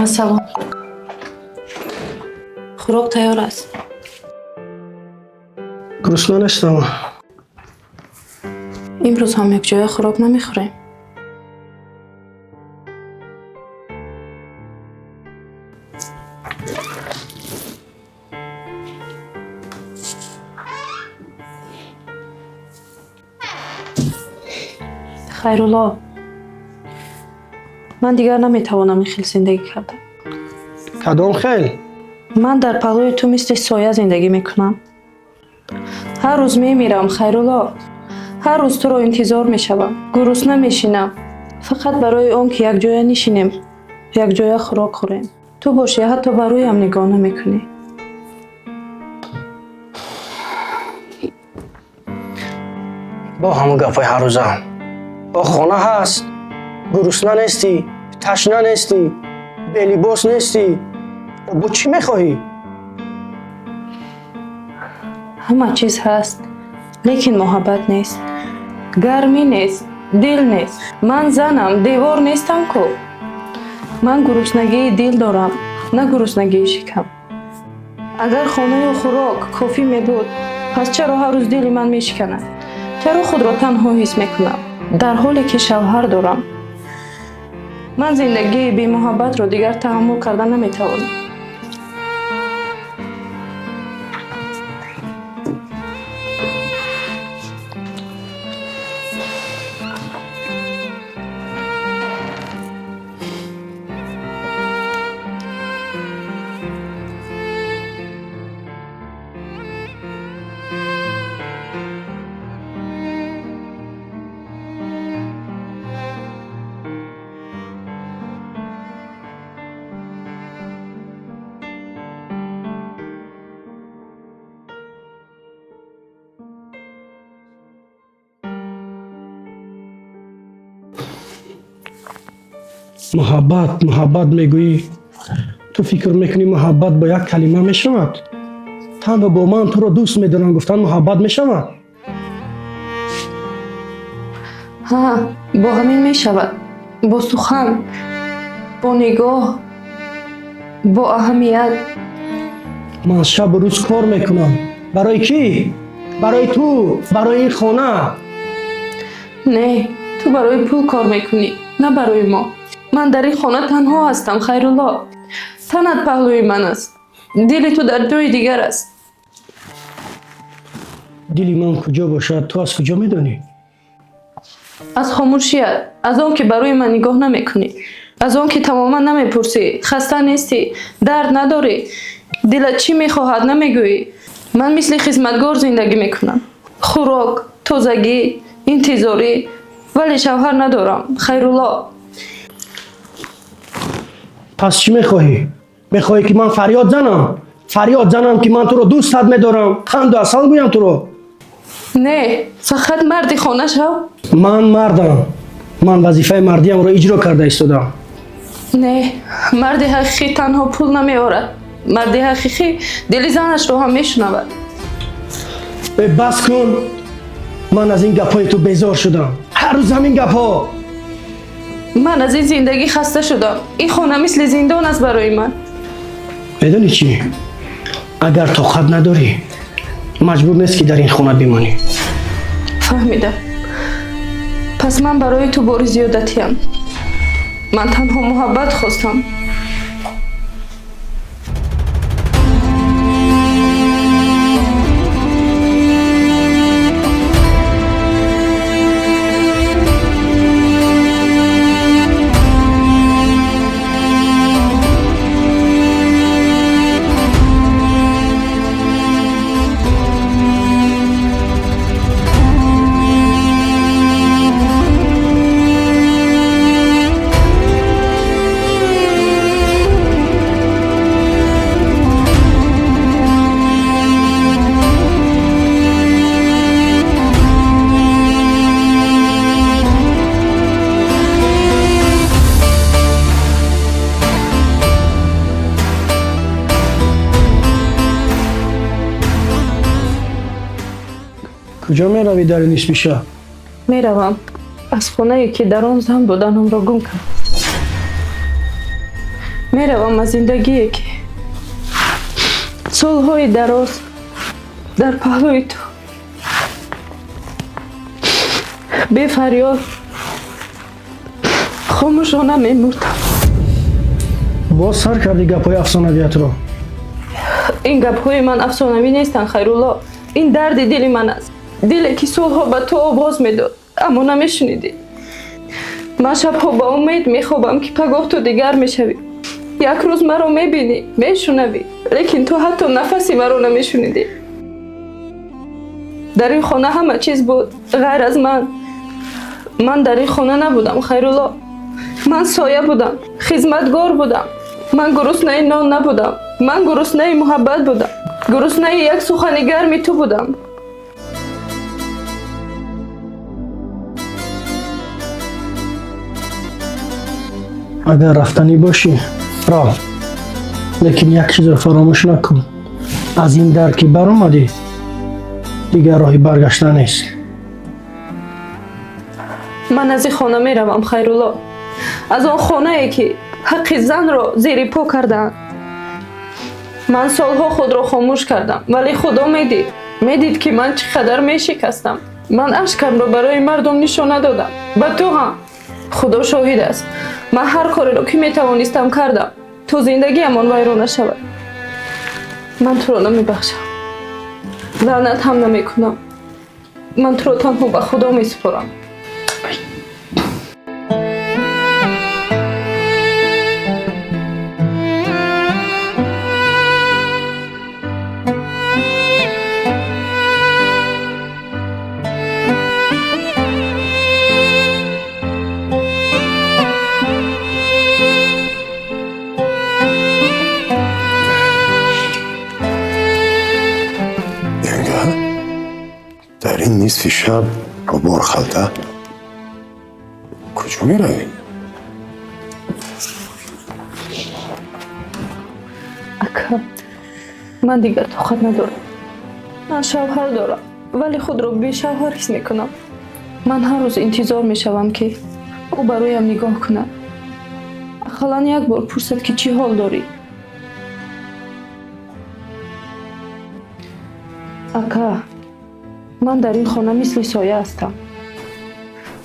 Ассалом, хӯрок тайёр аст. Гурусна нестам. Имрӯз ҳам якҷоя хӯрок намехӯрем? Хайрулло, ман дигар наметавонам ин хел зиндагӣ кардан. Кадом хел? Ман дар паҳлӯи ту мисли соя зиндагӣ мекунам. Ҳар рӯз мемирам, Хайрулло. Ҳар рӯз туро интизор мешавам, гурусна мешинам, фақат барои он ки якҷоя нишинем, якҷоя хӯрок хӯрем. Ту бошӣ, ҳатто ба рӯям нигоҳ намекунӣ. Бо ҳамон гапҳои ҳаррӯза. Бо хона ҳаст, гурусна нестӣ, ташна нестӣ, белибос нестӣ. Бо чӣ мехоҳӣ? Ҳама чиз ҳаст, лекин муҳаббат нест, гармӣ нест, дил нест. Ман занам, девор нестам ку. Ман гуруснагии дил дорам, на гуруснагии шикам. Агар хонаю хӯрок кофӣ мебуд, пас чаро ҳар рӯз дили ман мешиканад? Чаро худро танҳо ҳис мекунам, дар ҳоле ки шавҳар дорам? Ман зиндагии бемуҳаббатро дигар таҳаммул карда наметавонам. Муҳаббат, муҳаббат мегӯӣ. Ту фикр мекунӣ, муҳаббат бо як калима мешавад? Танҳо бо ман туро дӯст медорам гуфтан муҳаббат мешавад? Ҳа, бо ҳамин мешавад. Бо сухан, бо нигоҳ, бо аҳамият. Ман шабу рӯз кор мекунам. Барои кӣ? Барои ту, барои ин хона. Не, ту барои пул кор мекунӣ, на барои мо. Ман дар ин хона танҳо ҳастам, Хайрулло. Танат паҳлӯи ман аст, дили ту дар ҷои дигар аст. Дили ман куҷо бошад, ту аз куҷо медонӣ? Аз хомӯшият, аз он ки ба рӯи ман нигоҳ намекунӣ, аз он ки тамоман намепурсӣ, хаста нестӣ, дард надорӣ, дилат чӣ мехоҳад намегӯӣ. Ман мисли хизматгор зиндагӣ мекунам. Хӯрок, тозагӣ, интизорӣ, вале шавҳар надорам, Хайрулло. Пас чӣ мехоҳӣ? Мехоҳӣ ки ман фарёд занам? Фарёд занам, ки ман туро дӯстат медорам, қанду асал гӯям туро? Не, фақат марди хона шав. Ман мардам. Ман вазифаи мардиамро иҷро карда истодам. Не, марди ҳақиқӣ танҳо пул намеорад. Марди ҳақиқӣ дили занашро ҳам мешунавад. Э, бас кун! Ман аз ин гапҳои ту безор шудам. Ҳар рӯз ҳамин гапҳо. Ман аз ин зиндагӣ хаста шудам. Ин хона мисли зиндон аст барои ман. Медонӣ чӣ? Агар тоқат надорӣ, маҷбур нест, ки дар ин хона бимонӣ. Фаҳмидам. Пас ман барои ту бори зиёдатиям. Ман танҳо муҳаббат хостам. Куҷо меравӣ дар ин нисфи шаб? Меравам аз хонае, ки дар он зан буданамро гум кардам. Меравам аз зиндагие, ки солҳои дароз дар паҳлӯи ту бефарёд хомӯшона мемурдам. Боз сар кардӣ гапҳои афсонавиятро. Ин гапҳои ман афсонавӣ нестанд, Хайрулло. Ин дарди дили ман аст, диле, ки солҳо ба ту овоз медод, аммо намешунидӣ. Ман шабҳо ба умед мехобам, ки пагоҳ ту дигар мешавӣ, як рӯз маро мебинӣ, мешунавӣ, лекин ту ҳатто нафаси маро намешунидӣ. Дар ин хона ҳама чиз буд, ғайр аз ман. Ман дар ин хона набудам, Хайрулло. Ман соя будам, хизматгор будам. Ман гуруснаи нон набудам, ман гуруснаи муҳаббат будам, гуруснаи як сухани гарми ту будам. Агар рафтанӣ бошӣ, рав, лекин як чизро фаромӯш накун: аз ин дар ки баромадӣ, дигар роҳи баргаштан нест. Ман аз ин хона меравам, Хайрулло, аз он хонае, ки ҳаққи занро зери по кардаанд. Ман солҳо худро хомӯш кардам, вале Худо медид, медид, ки ман чӣ қадар мешикастам. Ман ашкамро барои мардум нишон надодам, ба ту ҳам. Худо шоҳид аст, ман ҳар кореро, ки метавонистам, кардам, то зиндагиамон вайрон нашавад. Ман туро намебахшам, лаънат ҳам намекунам. Ман туро танҳо ба Худо месупорам. Янга, дар ин нисфи шаб бо борхалта куҷо меравӣ? Ака, ман дигар тоқат надорам. Ман шавҳар дорам, вале худро бешавҳар ҳис мекунам. Ман ҳар рӯз интизор мешавам, ки ӯ ба рӯям нигоҳ кунад, ақаллан як бор пурсад, ки чӣ ҳол дорӣ. Ака, ман дар ин хона мисли соя ҳастам.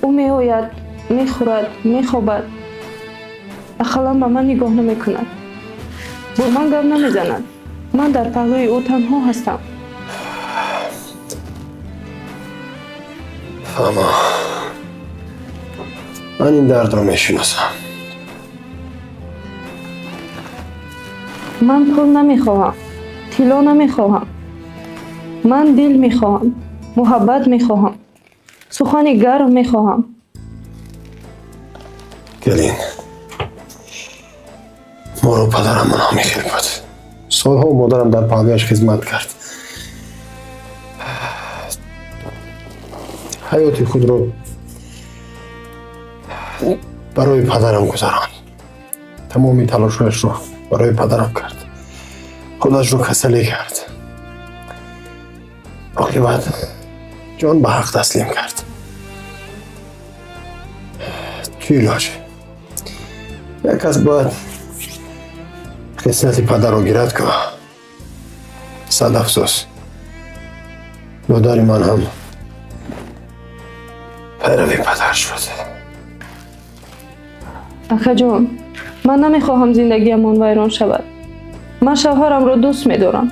Ӯ меояд, мехӯрад, мехобад, ақаллан ба ман нигоҳ намекунад, бо ман гап намезанад. Ман дар паҳлӯи ӯ танҳо ҳастам. Фаҳмо, ман ин дардро мешиносам. Ман пул намехоҳам, тилло намехоҳам. Ман дил мехоҳам, муҳаббат мехоҳам, сухани гарм мехоҳам. Келин, моро падарам ҳамин хел буд. Солҳо модарам дар паҳлӯяш хизмат кард. Ҳаёти худро барои падарам гузаронд. Тамоми талошҳояшро барои падарам кард. Худашро касалӣ кард. Оқибат ҷон ба ҳақ таслим кард. Чӣ илоҷ? Як кас бояд хислати падарро гирад ку. Сад афсӯс, модари ман ҳам пайрави падар шуд. Акаҷон, ман намехоҳам зиндагиамон вайрон шавад. Ман шавҳарамро дӯст медорам,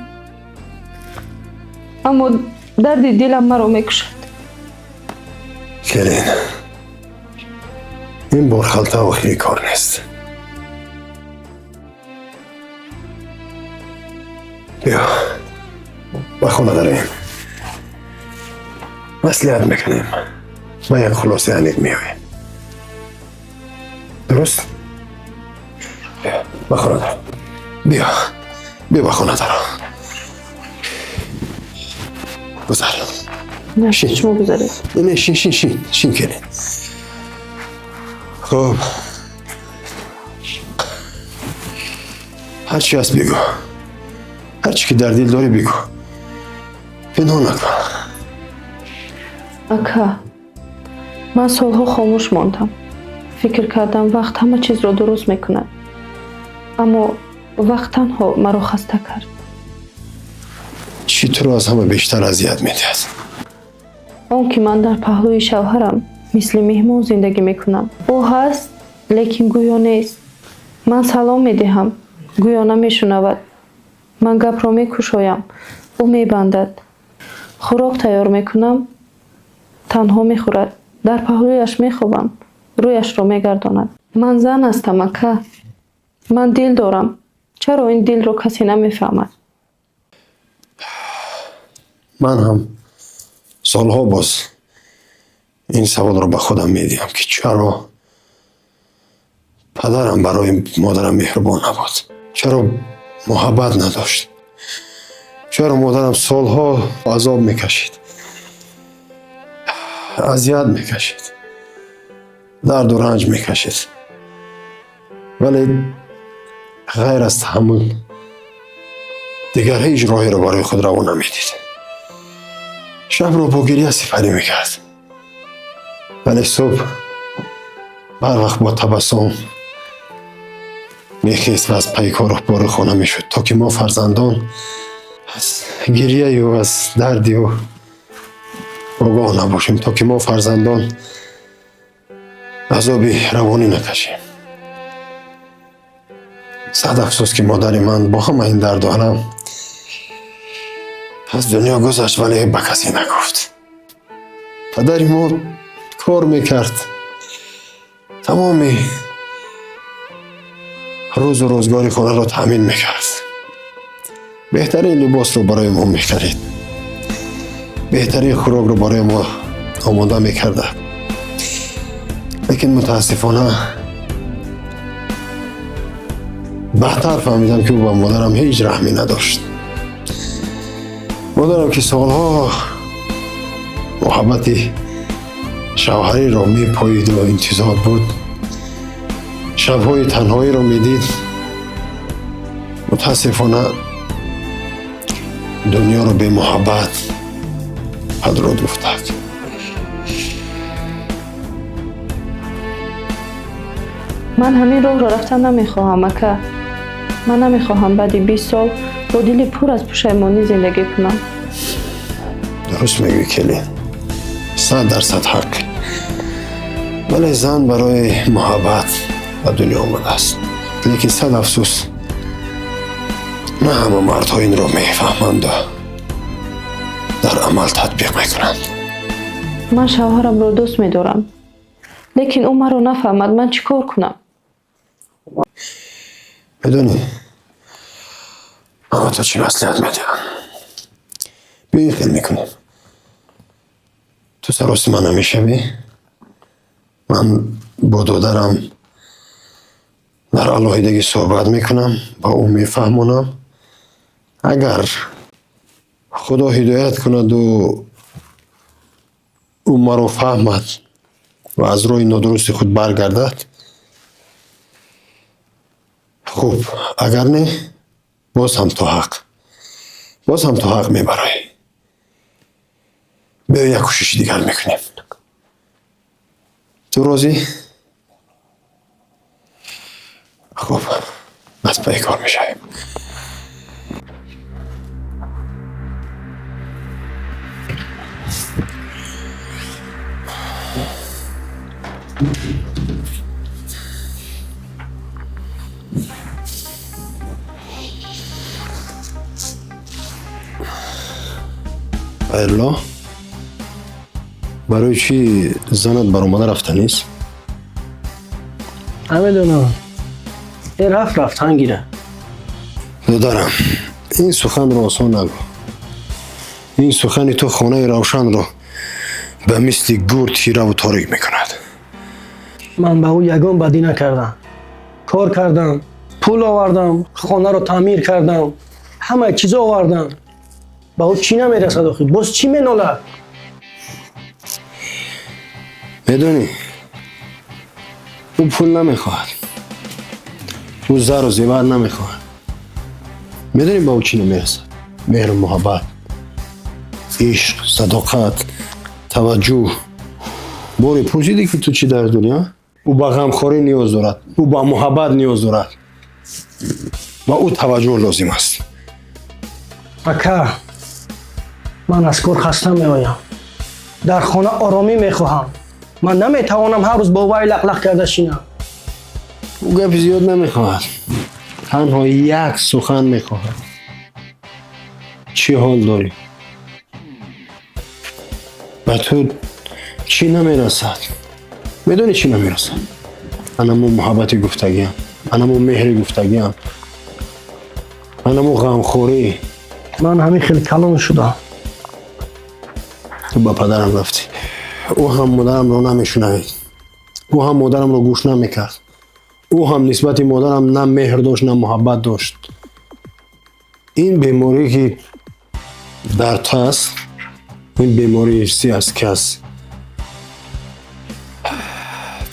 аммо дарди дилам маро мекушад. Келин, ин борхалта охири кор нест. Биё, ба хона дароем, маслиҳат мекунем, ба як хулосаи аниқ меоем. Дуруст? Биё, ба хона даро. Биё, биё, ба хона даро. Гузар. Не, шумо гузаред. Не, шин, шин, шин, шин, келин. Хуб, ҳарчи ҳаст бигӯ, ҳарчи ки дар дил дорӣ бигӯ, пинҳон накун. Ака, ман солҳо хомӯш мондам. Фикр кардам, вақт ҳама чизро дуруст мекунад. Аммо вақт танҳо маро хаста кард. Чӣ туро аз ҳама бештар азият медиҳад? Он ки ман дар паҳлӯи шавҳарам мисли меҳмон зиндагӣ мекунам. Ӯ ҳаст, лекин гӯё нест. Ман салом медиҳам, гӯё намешунавад. Ман гапро мекушоям, ӯ мебандад. Хӯрок тайёр мекунам, танҳо мехӯрад. Дар паҳлӯяш мехобам, рӯяшро мегардонад. Ман зан ҳастам, ака. Ман дил дорам. Чаро ин дилро касе намефаҳмад? Ман ҳам солҳо боз ин саволро ба худам медиҳам, ки чаро падарам барои модарам меҳрубон набуд? Чаро муҳаббат надошт? Чаро модарам солҳо азоб мекашид, азият мекашид, дарду ранҷ мекашид, вале ғайр аз таҳаммул дигар ҳеҷ роҳеро барои худ раво намедид. Шабро бо гирья сипарӣ мекард, вале субҳ барвақт бо табассум мехест ва аз пайи кору бори хона мешуд, то ки мо фарзандон аз гирьяю аз дарди ӯ огоҳ набошем, то ки мо фарзандон азоби равонӣ накашем. Сад афсӯс, ки модари ман бо ҳама ин дарду алам аз дунё гузашт, вале ба касе нагуфт. Падари мо кор мекард, тамоми рӯзу рӯзгори хонаро таъмин мекард, беҳтарин либосро барои мо мехарид, беҳтарин хӯрокро барои мо омода мекарда. Лекин мутаассифона баъдтар фаҳмидам, ки ӯ ба модарам ҳеҷ раҳме надошт. Модарам, ки солҳо муҳаббати шавҳариро мепоиду интизор буд, шабҳои танҳоиро медид, мутаассифона дунёро бемуҳаббат падруд гуфтад. Ман ҳамин роҳро рафтан намехоҳам, ака. Ман намехоҳам баъди 20 сол бо дили пур аз пушаймонӣ зиндагӣ кунам. Дуруст мегӯӣ, келин, 100% ҳақ. Вале зан барои муҳаббат ба дунё омадааст. Лекин сад афсӯс, на ҳама мардҳо инро мефаҳманду дар амал татбиқ мекунанд. Ман шавҳарамро дӯст медорам, лекин ӯ маро нафаҳмад. Ман чӣ кор кунам? Медонӣ, ман то чӣ маслиҳат медиҳам? Биё ин хел мекунем. Ту саросима намешавӣ, ман бо додарам дар алоҳидагӣ суҳбат мекунам, ба ӯ мефаҳмонам. Агар Худо ҳидоят кунаду ӯ маро фаҳмад ва аз роҳи нодурусти худ баргардад, хуб, агар не, боз ҳам ту ҳақ, боз ҳам ту ҳақ мебароӣ. Биё як кӯшиши дигар мекунем. Ту розӣ? Хуб, аз пайи кор мешавем. Хайрулло, барои чӣ занат баромада рафтанист? Намедонам. Э, рафт, рафтан гира. Додарам, ин суханро осон нагӯ. Ин сухани ту хонаи Равшанро ба мисли гур тираву торик мекунад. Ман ба ӯ ягон бадӣ накардам. Кор кардам, пул овардам, хонаро таъмир кардам, ҳама чизо овардам. Ба ӯ чӣ намерасад охир? Боз чӣ менолад? Медонӣ, ӯ пул намехоҳад, ӯ зару зевар намехоҳад. Медонӣ ба ӯ чӣ намерасад? Меҳру муҳаббат, ишқ, садоқат, Таваҷҷӯҳ. Боре пурсидӣ, ки ту чӣ дард дорӣ, а? Ӯ ба ғамхорӣ ниёз дорад, ӯ ба муҳаббат ниёз дорад ва ӯ таваҷҷӯҳ лозим аст. Ака, ман аз кор хаста меоям, дар хона оромӣ мехоҳам. Ман наметавонам ҳар рӯз бо вай лақлақ карда шинам. Ӯ гапи зиёд намехоҳад, танҳо як сухан мехоҳад: чӣ ҳол дорӣ, ба ту чӣ намерасад? Медонӣ чӣ намерасад? Анамо муҳаббати гуфтагиам, анамо меҳри гуфтагиам, анамо ғамхорӣ. Ман ҳамин хел калон шудам. Ту ба падарам рафтӣ. Ӯ ҳам модарамро намешунавид, ӯ ҳам модарамро гӯш намекард, ӯ ҳам нисбати модарам на меҳр дошт, на муҳаббат дошт. Ин беморӣ, ки дар ту аст, ин бемории ирсӣ аст, ки аз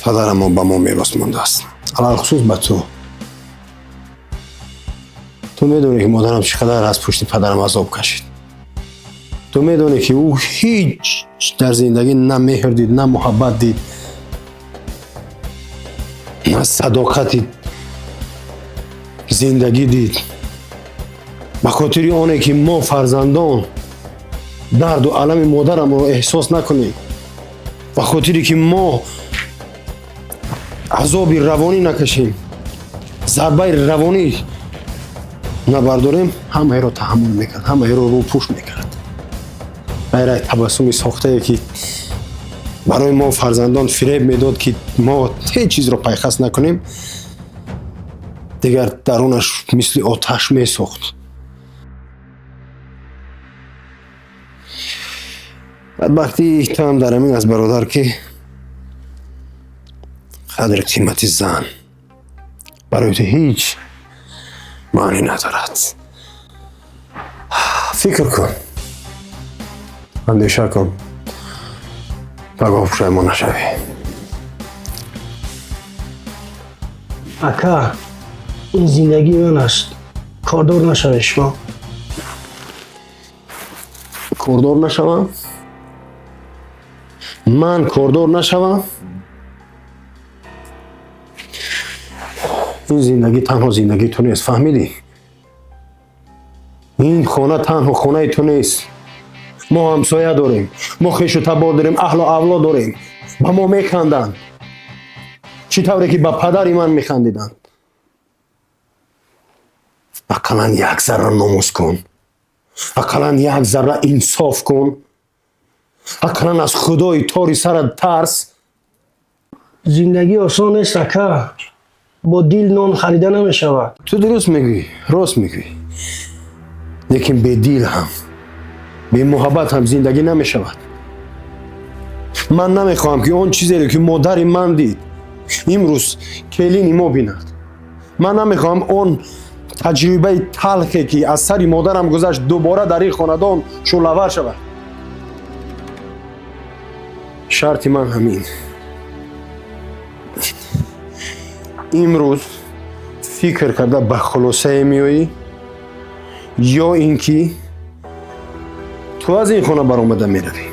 падарамон ба мо мерос мондааст, алалхусус ба ту. Ту медонӣ, ки модарам чӣ қадар аз пушти падарам азоб кашид. Ту медонӣ, ки ӯ ҳеҷ дар зиндагӣ на меҳр дид, на муҳаббат дид, на садоқати зиндагӣ дид. Ба хотири оне ки мо фарзандон дарду алами модарамро эҳсос накунем, ба хотире ки мо азоби равонӣ накашем, зарбаи равонӣ набардорем, ҳамаеро таҳаммул мекард, ҳамаеро рӯпӯш мекард. Ғайр аз табассуми сохтае, ки барои мо фарзандон фиреб медод, ки мо ҳеҷ чизро пайхас накунем, дигар дарунаш мисли оташ месохт. Бадбахтии ту ҳам дар ҳамин аст, бародар, ки қадри қимати зан барои ту ҳеҷ маънӣ надорад. Фикр кун, андеша кун, пагоҳ пушаймон нашавӣ. Ака, ин зиндагии ман аст, кордор нашавед шумо. Кордор нашавам? Ман кордор нашавам? Ин зиндагӣ танҳо зиндагии ту нест, фаҳмидӣ? Ин хона танҳо хонаи ту нест. Мо ҳамсоя дорем, мо хешу табор дорем, аҳлу авлод дорем. Ба мо механданд, чӣ тавре ки ба падари ман механдиданд. Ақаллан як зарра номус кун, ақаллан як зарра инсоф кун, ақаллан аз худои тори сарат тарс. Зиндагӣ осон нест, ака, бо дил нон харида намешавад. Ту дуруст мегӯӣ, рост мегӯӣ, лекин бедил ҳам, бемуҳаббат ҳам зиндагӣ намешавад. Ман намехоҳам, ки он чизеро, ки модари ман дид, имрӯз келини мо бинад. Ман намехоҳам он таҷрибаи талхе, ки аз сари модарам гузашт, дубора дар ин хонадон шӯълавар шавад. Шарти ман ҳамин: имрӯз фикр карда ба хулосае меоӣ, ё ин ки ту аз ин хона баромада меравӣ,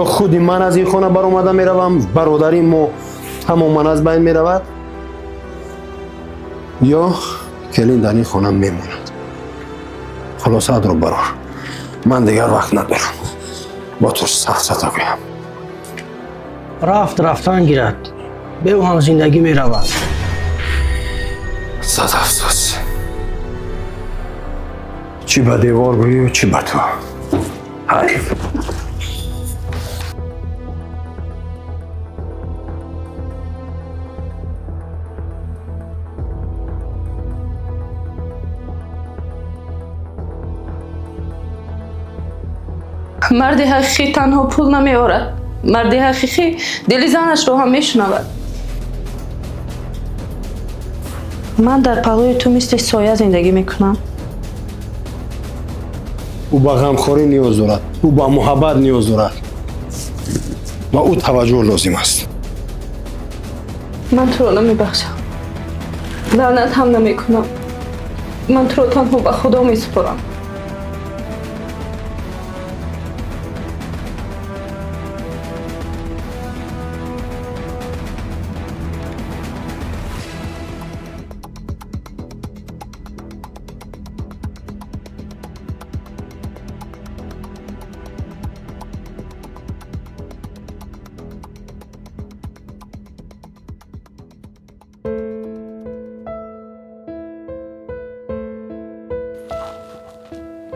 ё худи ман аз ин хона баромада меравам, бародари мо тамоман аз байн меравад, ё келин дар ин хона мемонад. Хулосаатро барор, ман дигар вақт надорам бо ту сафсата гӯям. Рафт рафтан гирад, бе ӯ ҳам зиндагӣ меравад. Сад афсӯс, чӣ ба девор гӯю, чӣ ба ту. Ҳайф. Марди ҳақиқӣ танҳо пул намеорад, марди ҳақиқӣ дили занашро ҳам мешунавад. Ман дар паҳлӯи ту мисли соя зиндагӣ мекунам. Ӯ ба ғамхорӣ ниёз дорад, ӯ ба муҳаббат ниёз дорад ва ӯ таваҷҷӯҳ лозим аст. Ман туро намебахшам, лаънат ҳам намекунам. Ман туро танҳо ба Худо месупорам.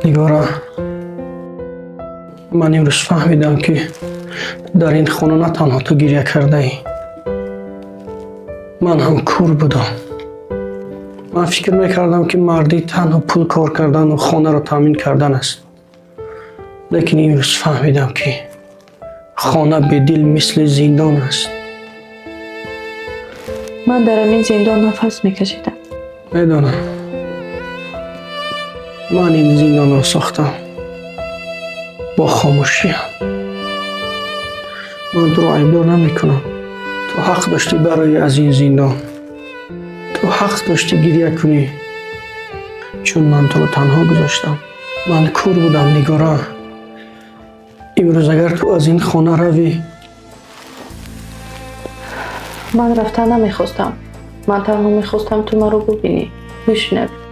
Нигора, ман имрӯз фаҳмидам, ки дар ин хона на танҳо ту гиря кардаӣ, ман ҳам кур будам. Ман фикр мекардам, ки мардӣ танҳо пул кор кардану хонаро таъмин кардан аст, лекин имрӯз фаҳмидам, ки хона бедил мисли зиндон аст. Ман дар ҳамин зиндон нафас мекашидам. Медонам, ман ин зиндонро сохтам бо хомӯшиам. Ман туро айбдор намекунам. Ту ҳақ доштӣ барои аз ин зиндон, ту ҳақ доштӣ гиря кунӣ, чун ман туро танҳо гузоштам. Ман кур будам, Нигора. Имрӯз агар ту аз ин хона равӣ. Ман рафта намехостам. Ман танҳо мехостам, ту маро бубинӣ, бишнавӣ.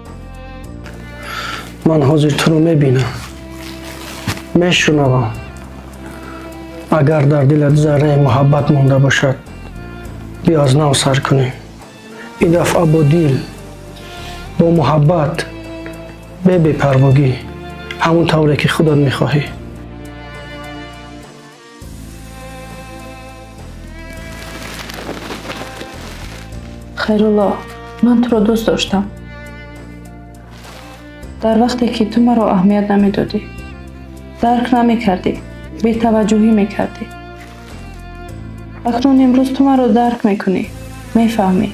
Ман ҳозир туро мебинам, мешунавам. Агар дар дилат зарраи муҳаббат монда бошад, биё, аз нав сар кунем. Ин дафъа бо дил, бо муҳаббат, бе бепарвогӣ, ҳамон тавре ки худат мехоҳӣ. Хайрулло, ман туро дӯст доштам дар вақте ки ту маро аҳамият намедодӣ, дарк намекардӣ, бетаваҷҷӯҳӣ мекардӣ. Акнун имрӯз ту маро дарк мекунӣ, мефаҳмӣ.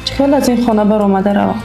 Чӣ хел аз ин хона баромада равам?